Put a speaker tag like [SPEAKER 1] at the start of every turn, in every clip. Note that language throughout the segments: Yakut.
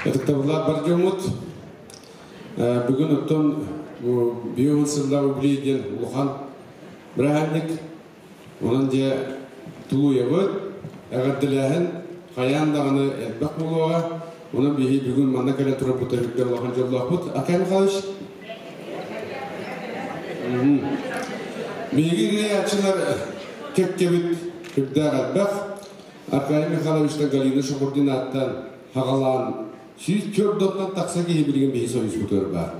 [SPEAKER 1] Ытыктабыллаах бар дьоммут, бүгүн оттон био сыллаах үбүлүөй диэн улахан бырааһынньык. Онон дьэ тулуйабыт, эҕэрдэлээһин хайаан даҕаны элбэх буолуоҕа. Онон биһи бүгүн манна кэлэн турарбыт үрдэ улахан дьоллоохпут. Акай Михайлович? Биһиги ырыааччылар кэккэбит үрдээх элбэх. Аркадий Михайловичтан Галина Шахурдинаттан хаҕалаан 104 тахса киһи билигин биһи союзпутугар баар.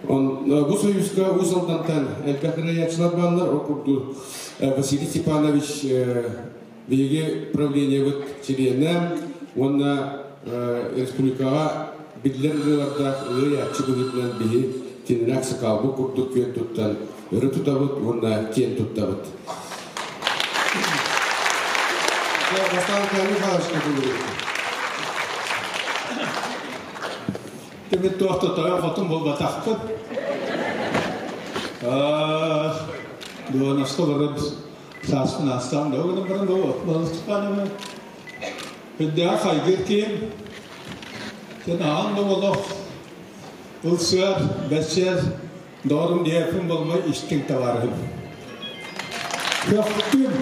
[SPEAKER 1] Бу союзка Уус Алдантан элбэх ырыааччылар бааллар. Ол курдук Василий Степанович биһиги правлениебыт чилиэнэ уонна республикаҕа биллэр ырыалардаах ырыааччы быһыытынан биһи кинини аксакалбыт курдук күөн туттан өрө тутабыт уонна киэн туттабыт. Бастаан Михайлович
[SPEAKER 2] Тимир туох да тойон хотун буолбатахпыт. Дуонаска олорон сааспын аастаан да гынан баран балыстыкаанымы Үрдээҕи хайгыыр киһим Тэн аан да олох ылсыар, бэрсиэр доҕорум диэппин болмой истиҥ табаарыһым. Көхтүм.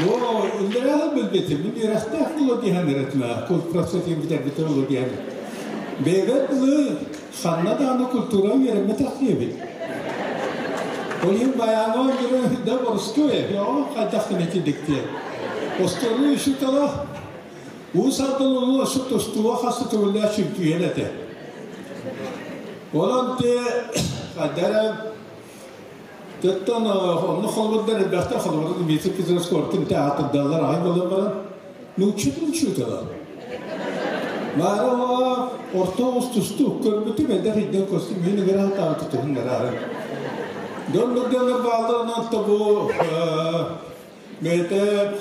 [SPEAKER 2] Оо, иллэрээһи билбитим, мин үөрэхтээх буолуо диэн эрэтимэ, культпросветин бүтэрбитэ буолуо диэн. Бэйэбэр дылы ханна даҕаны культура үөрэммэтэх диэбит. Ол иһин байааҥҥа оонньууру да боростуой, оо, хайдах гына итинник диэн. Остуоруй учуутала Уус Алдан улуу өссө тустууга хас да төгүллээх чөмпүйүөн этэ. Онон те хайда эрэ Тэттэн онно холобурдар элбэхтэр холобур Дмитрий Петрович Коркин театрдаллар аҕай буолан баран нууччатын учуутала. Баара орто оҕус тустуу көрбүтүм элбэх иддэн көстүм мин ыгыраан таҕа тутуһуннараары. Дьоннор бааллар онон бу бэйэтэ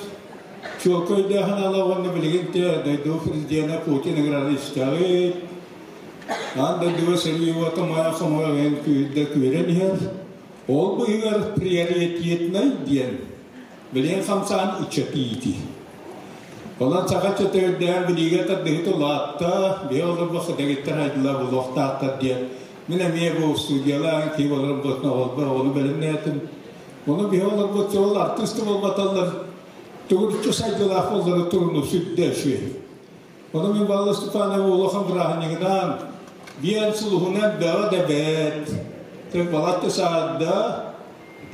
[SPEAKER 2] чуолкайдааһын ала уонна билигин те дойду президенэ Путин ыҥырарын истэҕит. Аан дойдуга сэрии уота мае хомойон күүрдэ күүрэн иһэр. Ол быыһыгар приоритетнай диэн билигин хамсаан иччэтиити. Онон саха ыччата үрдээн билиигэ тардыһыт улаатта, биһи олорбох дэгиттэр айдылар булуохтаахтар диэн. Мин эмиэ бу студиялаан киһи олорбутун оҕолбор оҕону бэлэмнээтим. Ону биһи олорбут ол артыыс да буолбаталлар төгүрүччү сайдыылаах буоллары туруну сүрдэ үчүгэй. Ону мин Павел Степанова улахан бырааһынньыгынан биэн сулуһунан бөҕө да бэт. Тек балатты саадда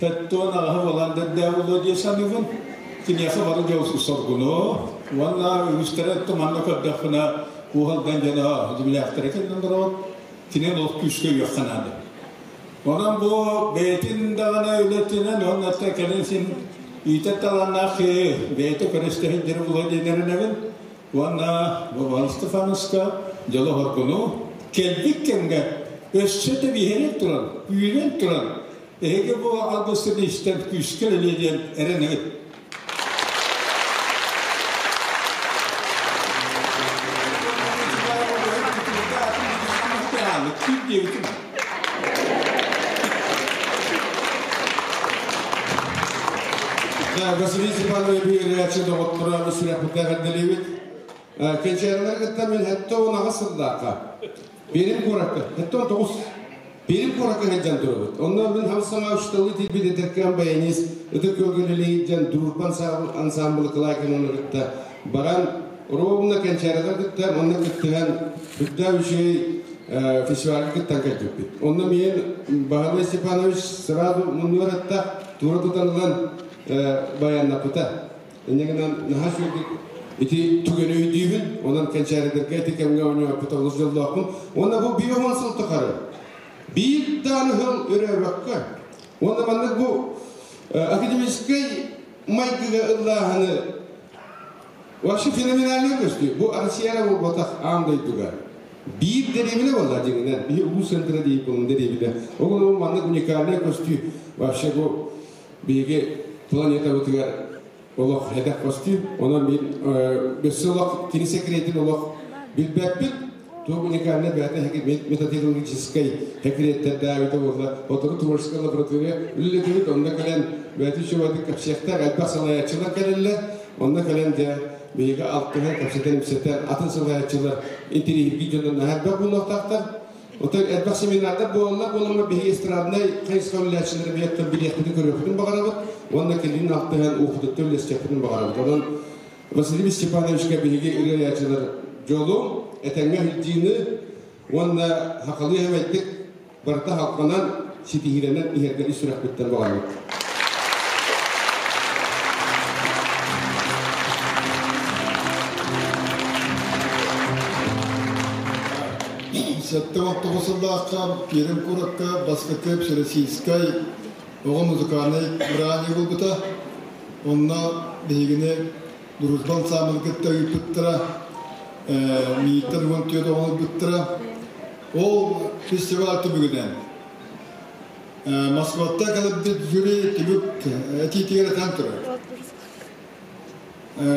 [SPEAKER 2] тэттуон аҕаһы болан дэрдээ буолуо дии саныыбын. Киниэхэ бары дьол соргуну уонна үгүстэрэ туманна көрдөхпүнэ уһалдан дьоно дьимилээхтэрэ кэлэн олорор. Кинин олох күүскэ үөххэ наада. Онон бу бэйэтин даҕаны үлэтинэн уонна кэлин син иитэр талааннаах киһи бэйэтэ көрүстэһин була диэн эрэнэбин. Уонна Варвара Стефановска дьолу-соргуну кэлбит кэмҥэ өссө да биһири туран, үүнэн туран, эһиги бу алгыстыны истэн күүскэ үлэлиэ диэн эрэнэбит.
[SPEAKER 1] Василий Степанович биэрээччи доҕотторо сүрэхпитэ эҕэрдэлиибит. Кэнчээрилэр кытта мин хэтте 18 сыллаахха Пермь куоракка, хэтте 19 Пермь куоракка сылдьан турабыт. Онно мин хам саҥа учууталы тиийбит эдэркээн баянист Ытык Күөлгэ дьэн Дружба ансамблы Кылаакинаны кытта баран ровно кэнчээрилэр кытта онно кыттыһан үрдээх үчүгэй фестивальга кыттан кэлбиппит. Онно миэн Баһылай Степанович сразу муннугар атта тура тутан ылан баяннаппыта. Инньэ гынан наһаа үчүгэйдик ити түгэни өйдүүбүн. Онон кэнчээридэргэ ити кэмҥэ оонньооппут олус дьоллоохпун. Уонна бу биир уон сыл тухары биир даҕаны сыл өрөөбөккө уонна маннык бу академическай майгыга ыллааһыны вообще феноменальный көстүү. Бу Россияҕа буолбатах аан дойдуга. Биир дэриэбинэ буолла дьиҥинэн. Биһи улуус центра диир буолун дэриэбинэ. Ол маннык уникальный көстүү вообще бу биһиги планетабытыгар олох эдэх көстүү. Онон мин өссө олох кини секретин олох билбэппит. Туох уникальный бэйэтэ методологическай секреттэрдээбитэ буолла. Отуру творческая лаборатория үлэлэтибит. Онно кэлэн бэйэтин чугадык кэпсиэхтээх элбэх салайааччылар кэлэллэр. Онно кэлэн дьэ биһиги алтыһан кэпсэтэн-ипсэтэн атын салайааччылар интэриэһиргии дьоннор наһаа элбэх буолуохтаахтар. Оттон элбэх семинардар буолаллар буоланна биһиги эстраднай хайысха үлэлээччилэри бэйэттэн билиэхпитин көрүөхпүтүн баҕарабыт уонна кэлин алтыһан уопутуттан үлэстэхпитин баҕарабыт. Онон Василий Степановичка биһиги ырыаяччылар дьолу, этэҥҥэ сылдьыыны уонна сахалыы эбэйдик барыта халҕанан, ситиһиилэнэн иһэргэ ис сүрэхпиттэн баҕарабыт.
[SPEAKER 3] 79 сыллаахха Пермь куоракка бастакы Всероссийскай оҕо музыкальнай бырааһынньыга буолбута. Онно биһигини Дружба ансаамбылы кытта ыыппыттара, мииттэн 14 оҕону ылбыттара. Ол фестиваль түмүгүнэн Москваттан кэлбит жюри түмүк этиитигэр этэн турар.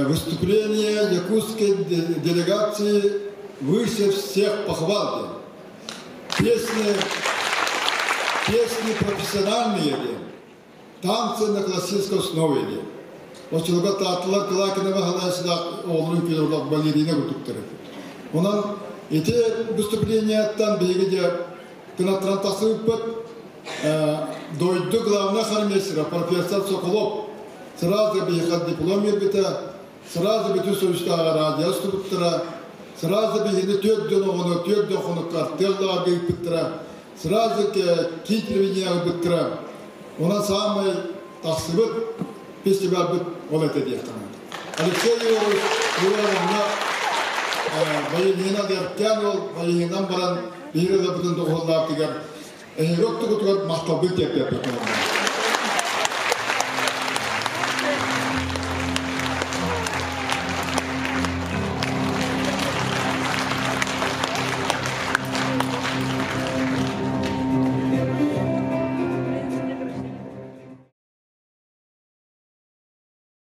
[SPEAKER 3] Выступление якутской делегации выше всех похвал. Песни, песни профессиональные, танцы на классической основе. Оччолорго Таатталар Кылаакинова халаасылаах оҕолорун күлэр балерина курдуктар. Онон ити выступлениеттан биһиги дьэ кынаттаран тахсыбыппыт. Дойду главный хормейстера профессор Соколов сразу биһиэхэ диплом биэрбитэ, сразу бүтүн Союзтааҕы радио устубуттара, сразу биһини түөрт дьон оҕону түөрт дьон хонукка артыаллааҕа ыыппыттара, сразу киин телевидение ылбыттара. Онон саамай тахсыбыт фестивальбыт ол этэ диэххэ. Алексей Егорович Егоровна байыанньыйынан эркээн ол байыанньынан баран биир ылабытын доҕуһуоллаабытыгар эһиги оттугутугар махталбын тиэрдиэхпит.